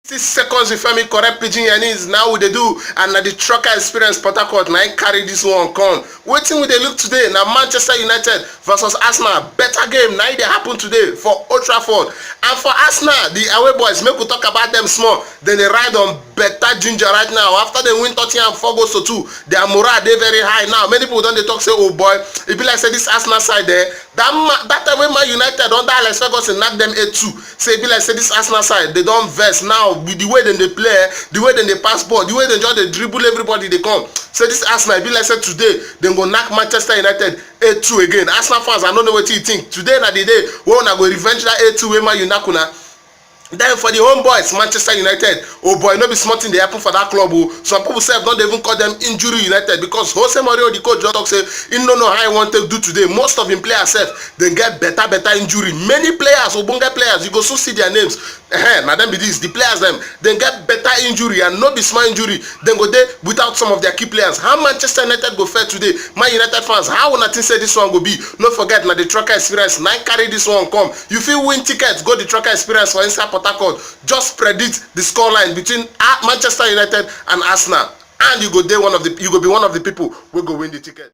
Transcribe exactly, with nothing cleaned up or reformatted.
Six seconds with Femi, correct pidgin Yanis. Now we dey do, and na the Trucker Experience Port Harcourt na im carry this one come. Wetin we dey look today na Manchester United versus Arsenal. Better game na im dey happen today for Old Trafford. And for Arsenal, the away boys, make we talk about them small. Dem dey ride on better ginger right now. After they win Tottenham four goals to two, their morale dey very high now. Many people don dey talk say, "Oh boy, e be like say this Arsenal side there." That ma that time when Man United under Alex Ferguson knock them eight two, say e be like say this Arsenal side, they don vex now with the way dem dey play, the way dem dey pass ball, the way dem just dey dribble everybody dey come. Say this Arsenal, e be like say today dem go knock Manchester United eight two again. Arsenal fans, I no know wetin you think. Today na the day wey una go revenge that eight two wey Man U knock una. Then for the home boys, Manchester United, oh boy, no be small thing dey happen for that club o. Some people sef don dey even call them injury United because Jose Mourinho, the coach, don talk say he no know how he wan take do today. Most of him players sef, dem get better better injury. Many players, ogbonge players, you go soon see their names. Ehen, na dem be this. The players dem, dem get better injury, and no be small injury. Dem go dey without some of their key players. How Manchester United go fare today? Man United fans, how una think say this one go be? No forget, na the Trucker Experience na im carry this one come. You fit win tickets go the Trucker Experience for inside Port Harcourt. Just predict the scoreline between, ah, Manchester United and Arsenal, and you go dey one of the, you go be one of the people wey go win the ticket.